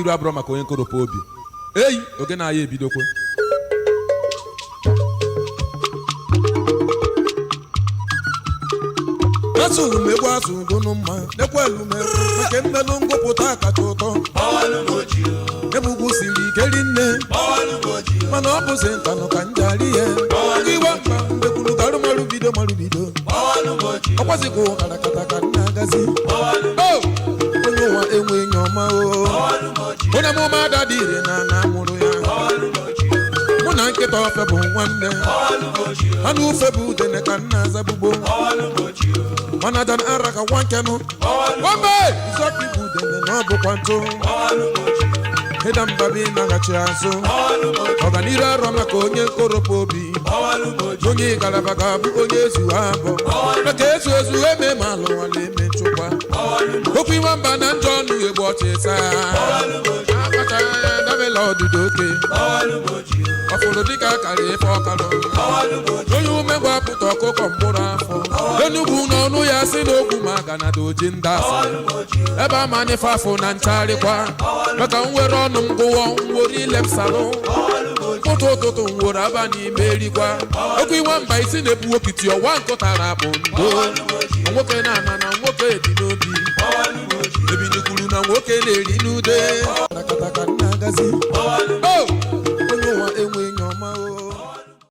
Iru abụrọ maka onye nkoropụ obi. Eyi oge na-aya ebidokwe. Asụrụ m egwu asụ dụnụ mma nekwelu m egwu maka mmelụ ngụpụta kacha ụtọ. Ebugwu siri ike rinne, mana ọ bụzi nkanụ ka njari ya iwe mba mgbekwuru garụ marụ bido marụ bido. Ọkwazikwa ụkara kata ka nna agazi o onye ụwa enwe enyi ọma o. Onye amụma ada dị ire na ana mụrụ ya. Mụ na nkịta ofe bụ nwanne, anụ ufe bụ udene ka nna azabugbo, mana dan ara ka nwa nkenụ wambe izọpụ bụ udene na ọ bụkwa ntụ ịda mba bụ ịnaghachi azụ. Ọganiru arọ maka onye nkoropụ obi, onye ngalaba ga-abụ onye ezu abụ maka ezu ezu eme ma alụwala eme nchụkwa okwu iwe mba na njọ ọnụ egbu ọchịsa akpata ya dabela ọdịda oke ọfụrụ dịka akara ife ọkalụ onye umengwụ apụta ọkụkọ mkpụrụ afọ enugwu n'ọnụ ya si n'okwu ma ga na doji ndị asị ebe amanife afọ na nchagharịkwa maka nwere ọnụ m gụwọ nwere ile m salụ ụtụ ụtụtụ nwere abalị ime erikwa okwu iwe mba isi na-ebu okiti ọwa nkụtara akpụ ndo nwoke na-ana na nwoke dị n'obi ebinikwuru na nwoke na-eri n'ude. Katakata nna agazi o onye ụwa enwe.